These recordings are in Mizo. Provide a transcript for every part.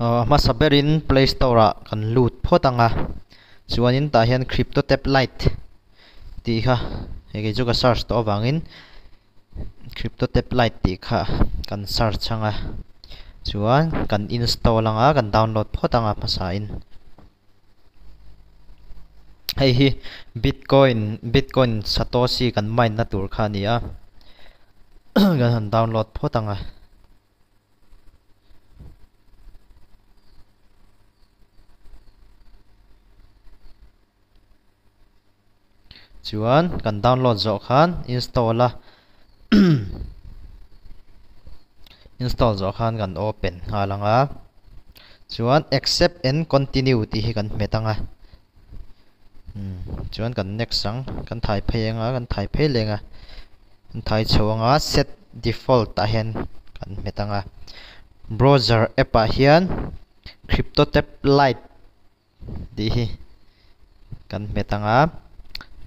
A hmasa berin Play Store ah kan lut phawt ang a, chuanin tah hian CryptoTab Lite tih kha hei kei chu ka search tawh avangin CryptoTab Lite tih kha kan search ang a, chuan kan install ang a, kan download phawt ang a hmasa in. Hei hi Bitcoin Bitcoin Satoshi kan mine na tur kha a ni a, kan han download phawt ang a. Chuan kan download zawh khan install a install zawh khan kan open nghal ang a chuan accept and continue tih hi kan hmet ang a chuan kan next ang kan thai phei ang a kan thai phei leng a kan thai chho ang a set default ah hian kan hmet ang a browser app ah hian crypto tab lite tih hi kan hmet ang a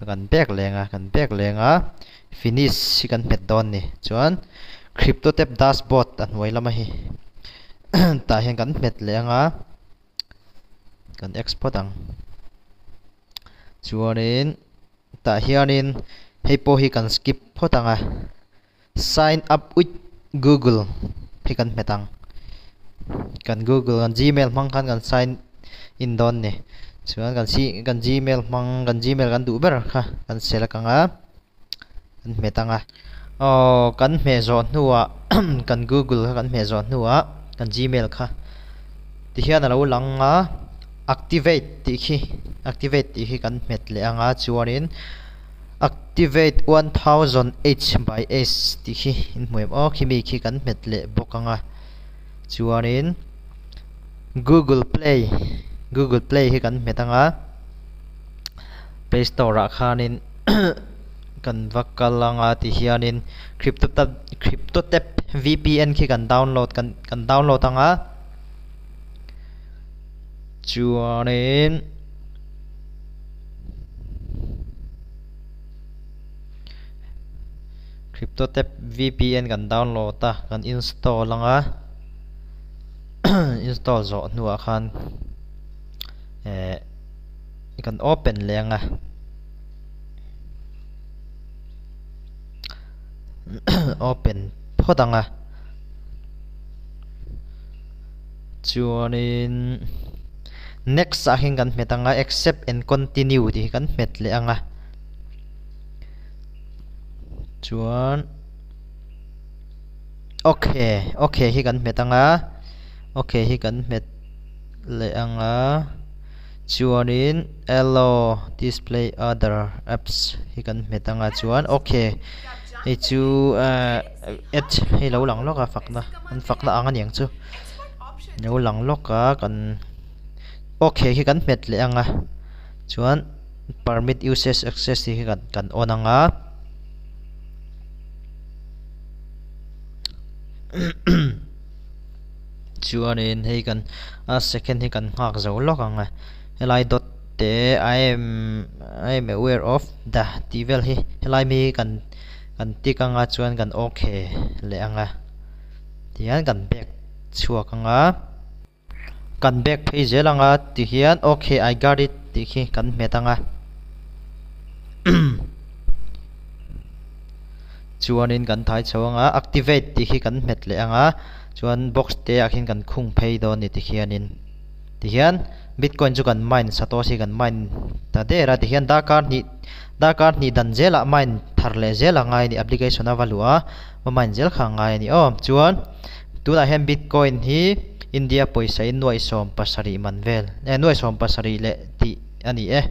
kan bag leng a kan bag leng a finish hi kan hmet dawn a ni chuan crypto tab dashboard a hnuai lama hi tah hian kan hmet leh ang a kan export ang chuanin tah hianin hei pawh hi kan skip phawt ang a sign up with google hi kan hmet ang kan google kan gmail hmang khan kan sign in dawn ni chuan kan si kan gmail hmang kan gmail kan duh ber kha kan select ang a kan hmet ang a aw kan hmeh zawh hnuah kan google kha kan hmeh zawh hnuah kan gmail kha tihian a lo lang a activate tih khi activate tih khi kan hmet leh ang a chuanin activate 1000 h by s tih khi in hmu em aw khimi khi kan hmet leh bawk ang a chuanin google play google play hi kan hmet ang a play store ah khanin kan va kal ang a ti hianin crypto tab crypto tab vpn khi kan download kan kan download ang a chuanin crypto tab vpn kan download a kan install ang a install zawh hnuah khan eh kan open leh ang a open phawt ang a chuanin next ah hian kan hmet ang a accept and continue tih hi kan hmet leh ang a chuan okay okay hi kan hmet ang a okay hi kan hmet leh ang a chuanin allow display other apps hi kan hmet ang a chuan okay hei chu ahh ads hei lo lang lawk a fakna an fakna ang aniang chu lo lang lawk a kan okay hi kan hmet leh ang a chuan permit usage access tih hi kan kan on ang a. Chuanin hei kan a second hi kan nghak zo lawk ang a helai dot te I am I am aware of the tih vel hi helai mi hi kan kan tick anga chuan kan okay leh ang a tihian kan back chhuak ang a kan back phei zel ang a tihian okay I got it tih khi kan hmet ang a. Chuanin kan thai chho ang a, activate tih khi kan hmet leh ang a, chuan box te ah khian kan khung phei dawn ni tikhianin tihian bitcoin chu kan mine satoshi kan mine ta der a tihian darkar hnih darkar hnih dan zelah mine thar leh zel a ngai a ni application a va luh a va mine zel kha a ngai a ni aw chuan tunah hian bitcoin hi India pawisa in nuaih 70 man vel eh nuaih 70 leh tih a ni e.